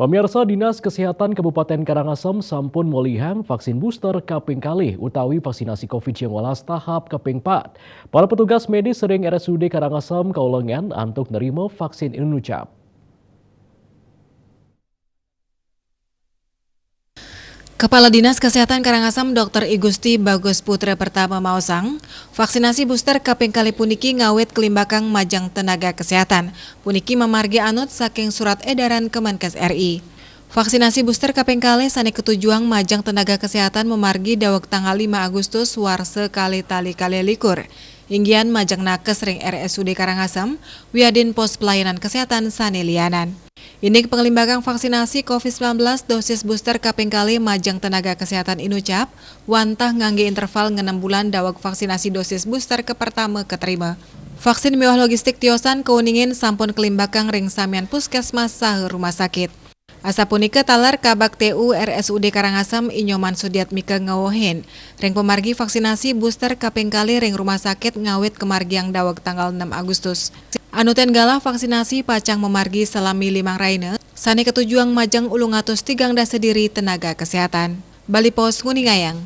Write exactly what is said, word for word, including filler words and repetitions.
Pemirsa, Dinas Kesehatan Kabupaten Karangasem sampun molihang vaksin booster kaping kalih utawi vaksinasi covid sembilan belas tahap kaping empat. Para petugas medis ring R S U D Karangasem kaulungan antuk nerima vaksin Inucap. Kepala Dinas Kesehatan Karangasem, Doktor I Gusti Bagus Putra Pertama maosang, vaksinasi booster kaping kalih puniki ngawit kalimbakang majeng tenaga kesehatan. Puniki mamargi anut saking surat edaran Kemenkes R I. Vaksinasi booster kaping kalih sane katujuang majeng tenaga kesehatan mamargi daweg tanggal lima Agustus warsa kalih tali kalih likur. Inggihan majeng nakes ring R S U D Karangasem, wiadin pos pelayanan kesehatan sane lianan. Indik pangalimbakang vaksinasi covid sembilan belas dosis booster kaping kalih majeng tenaga kesehatan Inucap, wantah ngangge interval ngenem bulan daweg vaksinasi dosis booster ke pertama katerima. Vaksin miwah logistik tiosan kauningin sampun kalimbakang ring samian puskesmas saha rumah sakit. Asapunika taler Kabag T U R S U D Karangasem I Nyoman Sudiatmika ngawehin, ring pamargi vaksinasi booster kaping kalih ring rumah sakit ngawit kamargiang daweg tanggal enam Agustus. Anutin galah vaksinasi pacang mamargi salami limang raina, sane katujuang majeng ulung atus tigang dasa diri tenaga kesehatan. Bali Post nguningayang.